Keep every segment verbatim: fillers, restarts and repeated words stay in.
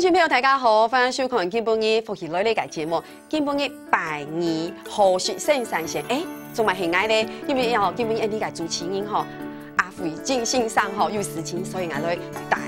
众朋友，大家好，欢迎收看今晡日福氣來了个节目。今晡日拜二，好食生產線，誒，做麼个係𠊎咧？因為哦，今晡日𠊎个主持人吼，阿輝金先生吼有事情，所以𠊎來代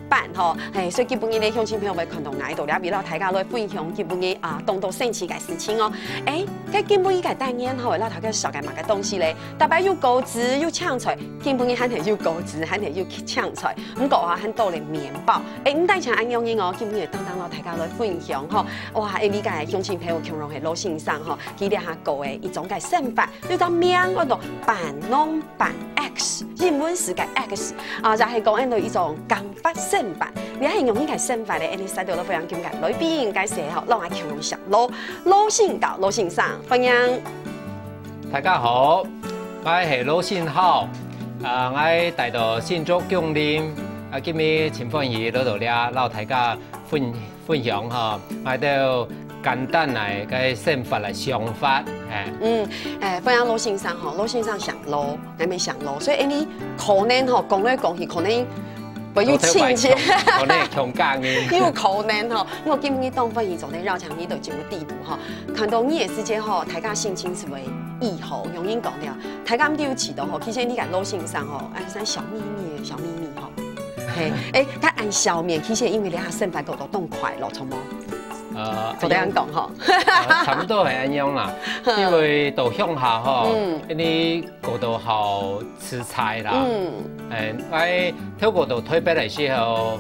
班吼。嘿，所以今晡日咧，鄉親朋友會看到𠊎到這位摎大家來分享今晡日啊，當多生趣个事情哦。誒，該今晡日个單元吼，摎大家紹介麼个東西咧？逐擺有果子，有青菜，今晡日還係有果子，還係有青菜。 毋過啊，還多了麵包。誒，毋單淨恁樣人哦，今日當當摎大家來分享吼。哇，誒，這个鄉親朋友共樣係羅先生吼，佢這下過誒一種个生活，有隻名安到半農半X，英文字个X，啊，就係講安到一種減法生活。這係用一个生活咧，恁樣使到了非常今个來賓个時候，摎𠊎共樣上路，羅新高羅先生，歡迎。 大家好，𠊎係羅新高，啊，𠊎戴到新竹芎林，啊，今日真歡喜來到這，摎大家分，分享吼，𠊎兜簡單來个生活个想法，嘿。嗯，誒，歡迎羅先生吼，羅先生姓羅，𠊎乜姓羅，所以恁樣可能吼，講來講去，可能會有親戚。可能會共，可能會共家人。有可能吼，毋過今日當歡喜做得邀請你到節目裡肚吼， 看到你个時節吼，大家心情係會異好，用人講了，大家毋知有試著吼，其實你个羅先生吼，哎，像笑瞇瞇个笑瞇瞇吼。嘿，誒，佢恁笑面，其實因為這下生活過到當快樂，著無？呃，做得恁樣講吼。呃，差不多係恁樣啦，因為到鄉下吼，嗯。因為過到好自在啦。嗯。誒，𠊎頭過到台北个時候，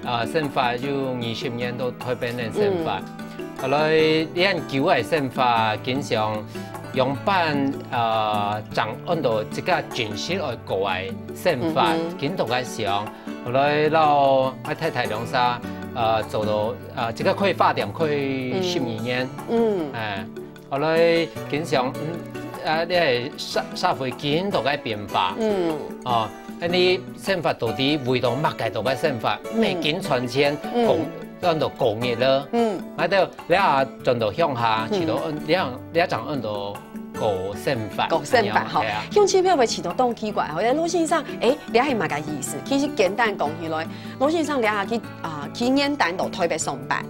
呃，生活有二十年到台北个生活。嗯。 後來恁久个生活，經常仰般，呃，正安到自家真實愛過个生活，嗯哼。緊到个想。後來摎𠊎太太兩儕，呃，做到，呃，這个開花店開十二年。嗯。嗯。哎，後來經常，嗯，啊，這社，社會緊到个變化。嗯。哦，恁樣生活到底為到麼个到个生活，嗯。愛緊賺錢，嗯。講，安到過日了。嗯。啊，對。 這下轉到鄉下，嗯。試著安，這，這正安到過生活。過生活吼。係啊。鄉親朋友會試著當奇怪吼，誒，羅先生，誒，這係麼个意思？其實簡單講起來，羅先生這下去，啊，去原旦到台北上班，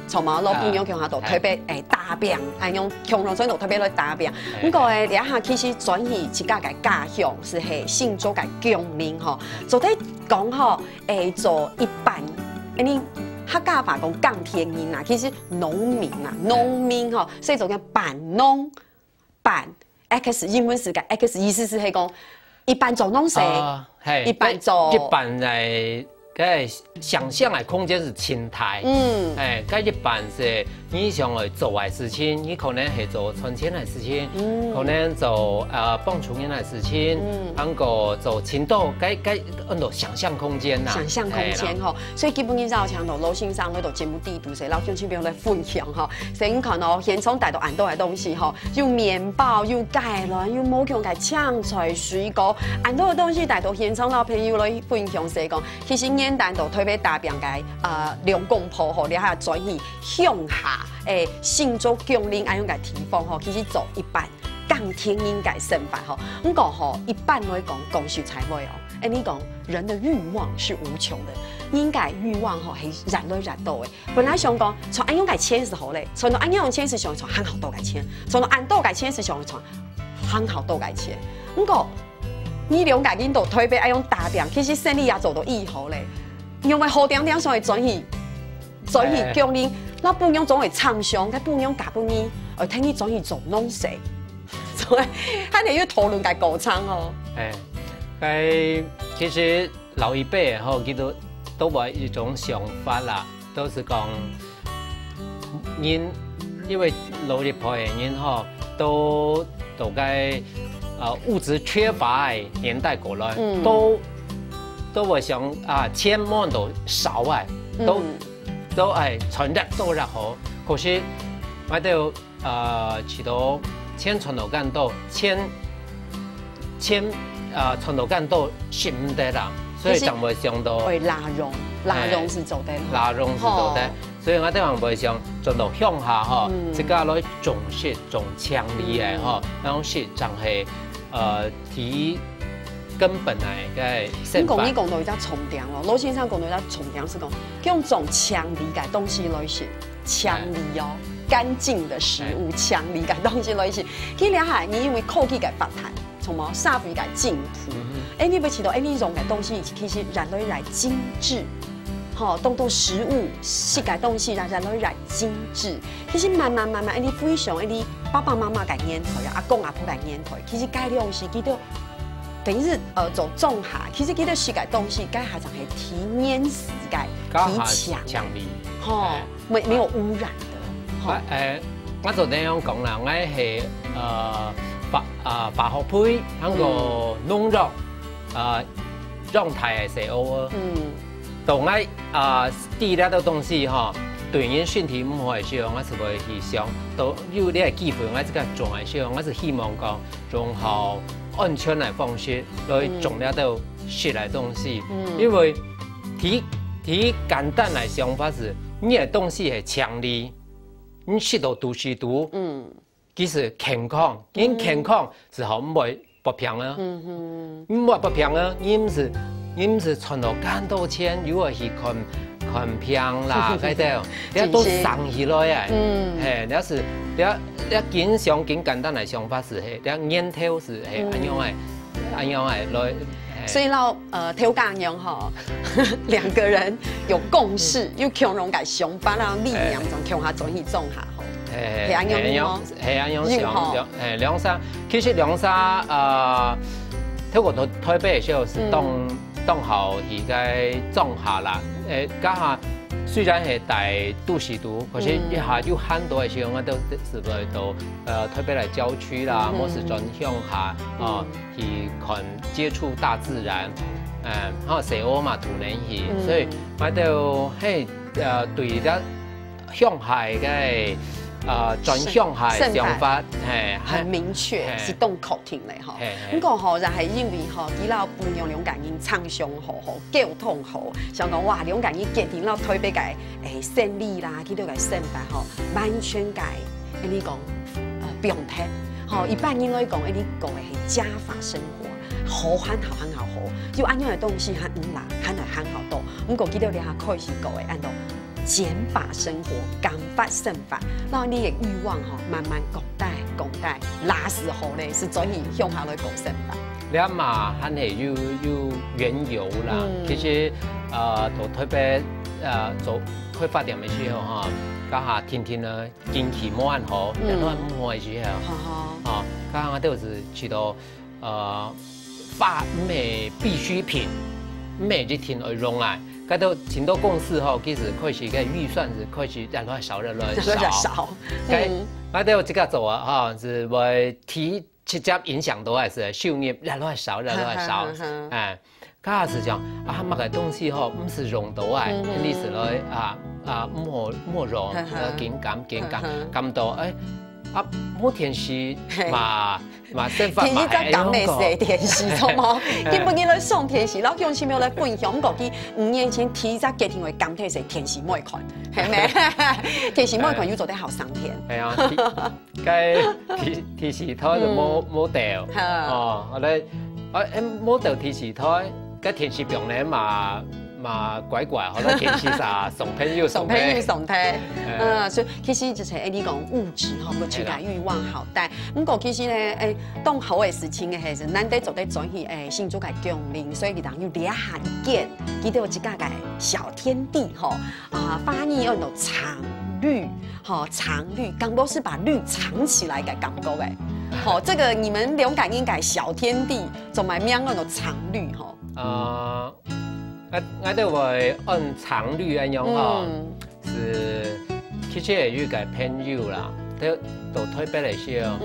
著無？摎朋友共下到台北，啊。誒，打拚，哎，用共下到台北來打拚。嘿，毋過誒，這下其實轉去自家个家鄉，係係新竹个芎林吼，做得講吼， 誒，做一半，恁樣客家話講耕田人啊，其實農民啊，農民吼，所以做个半農半X，英文字个X，意思係講一半做農事，啊，嘿，一半做一半來，該想像个空間係盡大。嗯。哎，該一半係 你想愛做个事情，你可能係做賺錢个事情，嗯。可能做，呃，幫助人个事情，嗯。還過做盡多，該，該，安到想像空間啦。想像空間吼，哎，所以今晡日邀請到羅先生來到節目裡肚，所以摎鄉親朋友來分享吼。所以你看哦，現場帶到恁多个東西吼，有麵包，有雞卵，有無共个青菜、水果，恁多个東西帶到現場，摎朋友來分享，所以講，其實原旦到台北打拚个，呃，兩公婆吼，這下轉去 鄉下，誒，新竹芎林恁樣个地方吼，其實做一半耕田人个生活吼。毋過吼，一般來講，講實在話哦，誒，你講人的慾望是無窮的，人个慾望吼係越來越多誒。本來想講賺恁樣个錢係好咧，賺到恁樣个錢係想賺還較多个錢，賺到恁多个錢係想賺還較多个錢。毋過，你兩個人到台北愛用打拚，其實生理也做到異好咧，因為好定定想愛轉去 轉去芎林，哎。該餔娘總會參詳，該餔娘嫁分你，呃，聽你轉去做農事，所以，還係有討論个過程哦。哎，該其實老一輩吼，佢兜都有一種想法啦，都係講，人，因為老一輩个人吼，都，都該，呃，物質缺乏个年代過來，嗯。都，都會想啊，錢無恁多少啊，都，嗯。 都愛賺得多較好。可是，𠊎兜，呃，試著錢賺到恁多，錢，錢，呃，賺到恁多食毋得啦，所以正會想到，會罅用，罅用係做得吼。罅用係做得。吼。所以𠊎兜人會想轉到鄉下吼，嗯。自家來種食、種青菜个吼，嗯。該種食正係，呃，第一根本个个生活。你講，你講到一隻重點咯，羅先生講到一隻重點係講，用種淨俐个東西來食，淨俐哦，乾淨的食物，淨俐个東西來食。佢這下你因為科技个發達，從麼社會个進步，哎，你會知道，哎，你用个東西其實越來越精緻，吼，當多食物食个東西也越來越精緻。其實慢慢慢慢，哎，你回想，哎，你爸爸媽媽个年代啊，阿公阿婆个年代，其實該量時佢都 等於係呃做種下，其實佢兜食个東西，該下正係天然个、天然个，吼，沒沒有污染的，吼。啊，誒，我昨天樣講啦，𠊎係呃化啊化學肥，還過農藥啊養大个細阿哥。嗯，到𠊎啊知這兜東西吼，對人身體毋好个時候，𠊎係會去想，到有這个機會，𠊎自家種个時候，𠊎係希望講 用較安全个方式來種這兜食个東西。因為第第簡單个想法係，你个東西係淨俐，你食到肚屎肚，其實健康，人健康係好毋會發病啊。毋會發病啊，你毋係你毋係賺到恁多錢，又愛去看看病啦，該兜，這都省起來啊。嘿，這係這 這緊想緊簡單个想法係嘿，這念頭係嘿，恁樣个，恁樣个來。所以摎呃頭家娘吼，兩個人有共識，有共樣个想法，然後理念，總共下轉去種下吼。係恁樣吼，係恁樣想，兩係兩儕，其實兩儕呃，透過台台北个時候係當當好去該種下啦，誒，該下 雖然係在都市肚，可是一下有很多个時候，𠊎兜係會到呃特別來郊區啦，或是轉鄉下啊，去看接觸大自然，嗯，還有生活嘛，土能去，所以𠊎兜嘿呃對這鄉下个呃轉鄉下个想法，嘿，很明確，係當確定个吼。毋過吼，也係因為吼，佢摎餔娘兩個人參詳好好， 溝通好，想講哇，兩個人決定摎台北个誒生理啦，佢兜个生活吼，完全个，恁呢講，呃，放忒。吼，一般人來講，恁呢講个係加法生活，好還好還好好，有恁樣个東西還毋啦，還來還好多。毋過佢兜這下開始講个，恁到減法生活，減法生活，讓你个慾望吼慢慢降低降低，拉屎好咧，係轉去鄉下來過生活。 這嘛還係有有緣由啦。其實呃，到台北呃做開發店个時候哈，該下天天呢天氣無恁好，天氣毋好个時候，哦，該下都係知道呃發毋係必需品，毋係一定愛用啊。該都請到公司吼，其實開始个預算係開始越來越少，越來越少。該該都有這個做啊，哈，係會提 直接影響到个係收入越來越少，越來越少。哎，該係講啊，麼个東西吼，毋係用到个，你係來啊啊，毋好毋好用，呃，緊減緊減，減到哎啊，無電視嘛嘛生活嘛電視正減个係電視，著無？今晡日來上電視，摎鄉親朋友來分享，毋過佢五年前提一隻決定會減忒係電視毋愛看，係無？電視毋愛看，有做得好省電。係啊。 該電電視台就無無掉，哦，後來啊，無掉電視台，該電視放咧嘛嘛乖乖，後來電視煞送朋友送忒，送朋友送忒。嗯，所以其實就係你講物質吼，物質个慾望好大。毋過其實呢，誒，當好个事情个係難得做得轉去誒新竹个鄉里，所以佢等有這下一間，佢兜有自家个小天地吼，啊，華語安到藏綠。 吼，藏綠，敢講係把綠藏起來个感覺誒。吼，這個你們兩個人个小天地，做麼个名安到藏綠吼？呃，𠊎𠊎兜會安藏綠恁樣吼，係其實係有一個朋友啦，佢到台北个時候，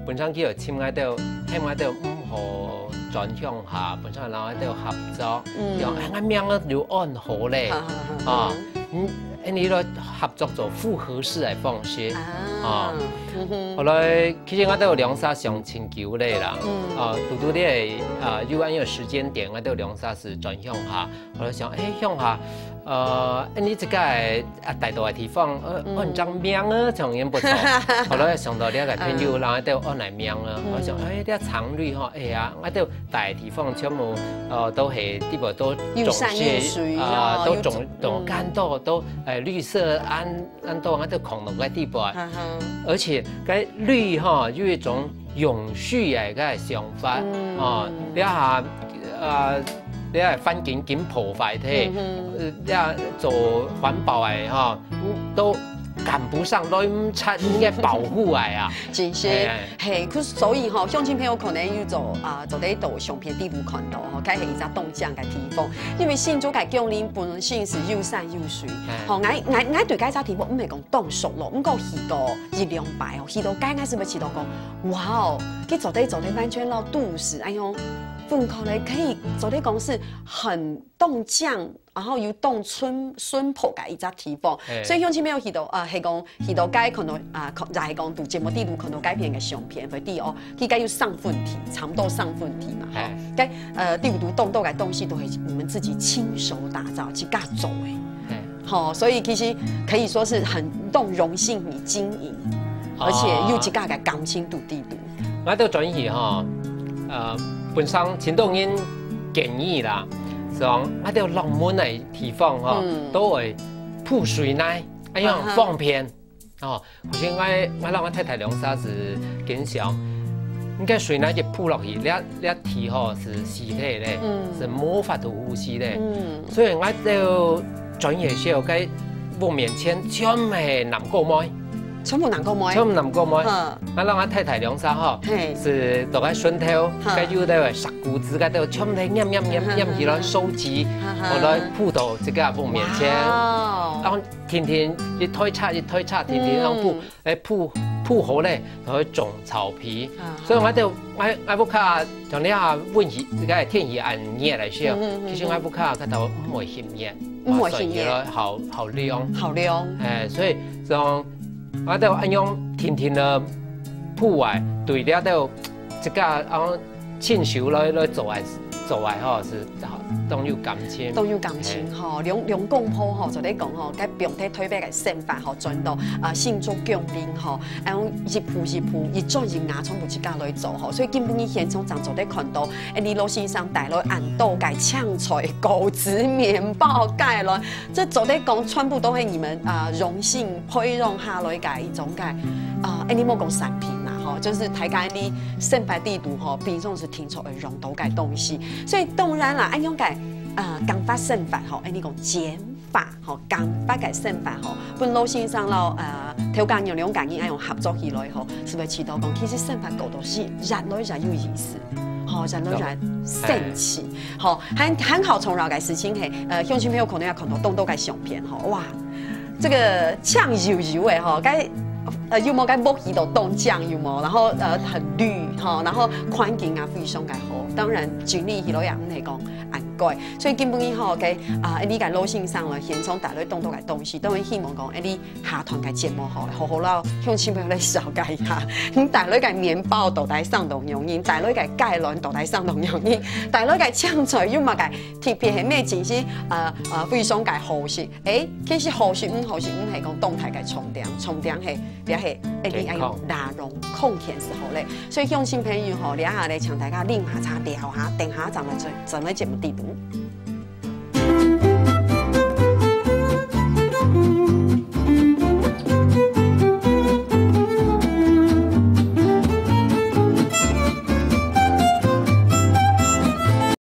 本身佢有請𠊎兜，喊𠊎兜毋好轉鄉下，本身摎𠊎兜合作，用𠊎名仔就安好咧，啊，嗯，恁呢來合作做複合式个方式，啊。嗯哼。後來其實𠊎都有兩儕想尋久咧啦，嗯。啊，堵堵咧，啊，又恁樣時間點，𠊎都有兩儕係轉鄉下。後來想，誒，鄉下，呃，誒，你這個啊，大到个地方，呃，嗯。安張名啊，這樣也不錯。後來想到這個朋友，嗯。然後都安來名啊，嗯。我想，誒，這常綠吼，哎呀，𠊎都大地方全部，呃，都係地方都種些，友善用水啊，哦，都種，有種，種乾豆，嗯。都，誒，綠色安 恁多，𠊎都囥落个地步啊。哈哈。而且該綠吼，有一種永續个个想法，嗯。哦，這下，呃，這下環境緊破壞忒，嗯哼。呃，這做環保个吼，都趕不上，來毋切，應該保護个啊。真是，哎，哎。嘿，可是所以吼，鄉親朋友可能有做，啊，做得到相片底肚看到吼，該係一隻當靚个地方，因為新竹个景觀本身係有山有水，哎。吼，𠊎，𠊎，𠊎對該隻地方毋係講 當熟絡，毋過去過一兩擺哦，去到該𠊎係毋係試著講，哇哦，佢做得做得完全摎都市，哎喲，分開來可以做得講係很當靚，然後又當淳，淳樸个一隻地方。嘿。所以鄉親朋友去到，啊，係講去到該看到，啊，看，就係講在節目底肚看到該片个相片，會知哦，佢該有三分地，差不多三分地嘛，吼。嘿。該，呃，底肚當多个東西都係你們自己親手打造，自家做个。嘿。 吼，所以其實可以說是很當用心去經營，哦。而且有自家个感情在底肚。𠊎兜轉去吼，呃，本身盡多人建議啦，講𠊎兜落門个地方吼，嗯。都會鋪水泥，恁樣啊哈。方便。哦，可是𠊎，𠊎摎𠊎太太兩儕係緊想，應該水泥就鋪落去，這，這地吼係死忒咧，嗯。係無法度呼吸咧。嗯。 所以𠊎兜轉去个時候，該屋面前全係南瓜梅。全部南瓜梅？全部南瓜梅。嗯。𠊎摎𠊎太太兩儕吼，嘿。係落該筍頭，哈。該有个石牯子，該兜全部拈拈拈拈起來收集，哈哈。後來鋪到這個屋面前。哇哦。然後天天一台車一台車，天天恁樣鋪。嗯。 誒，鋪，鋪好咧，然後種草皮。啊。所以𠊎兜，𠊎，𠊎屋下像你啊，運氣，這個天氣恁熱來說，嗯，嗯，嗯，其實𠊎屋下佢兜毋會翕熱，毋會翕熱。算起來好，好涼。好涼。誒，所以講，𠊎兜恁樣天天个鋪啊，對了兜，這個，然後 親手來，來做个，做个吼，係當有感情。當有感情吼，嘿。兩，兩公婆吼，做得講吼，該放忒台北个生活吼，轉到，啊，新竹降臨吼，啊，一步一步，一磚一瓦，全部自家來做吼。所以今晡日現場正做得看到，誒，你老先生帶來恁多个青菜、果子、麵包、雞卵， 這做得講全部都係你們，啊，用心培養下來个一種个，啊，誒，你莫講產品啦，吼，就係大家你生活底肚吼，平常時定著會用到个東西。所以當然啦，恁樣个，啊，減法生活吼，誒，你講減法吼，減法个生活吼，分老先生摎，呃，頭家娘兩家人恁樣合作起來吼，係毋係試著講，其實生活過到係越來越有意思，吼，越來越生趣。 吼，還，還好重要个事情係，呃，鄉親朋友可能也看到當多个相片吼，哇，這個青油油个吼，該，呃，有無該木起到當靚有無？然後，呃，很綠吼，然後環境啊非常个好。當然，整理起來也毋係講恁貴，所以今晡日吼，該，啊，你个老先生了，現場帶來當多个東西，當然希望講，誒，你 下段个節目吼，好好摎鄉親朋友來紹介一下。你帶來个麵包到底生到仰形，帶來个雞卵到底生到仰形，帶來个青菜有麼个特別係乜真係，呃，呃，非常个好食。誒，其實好食毋好食，毋係講當大个重點，重點係，這係，誒，你愛用健康。哪種康健係好咧。所以鄉親朋友吼，這下來請大家啉下茶，聊下，等下正來做，正來節目底肚。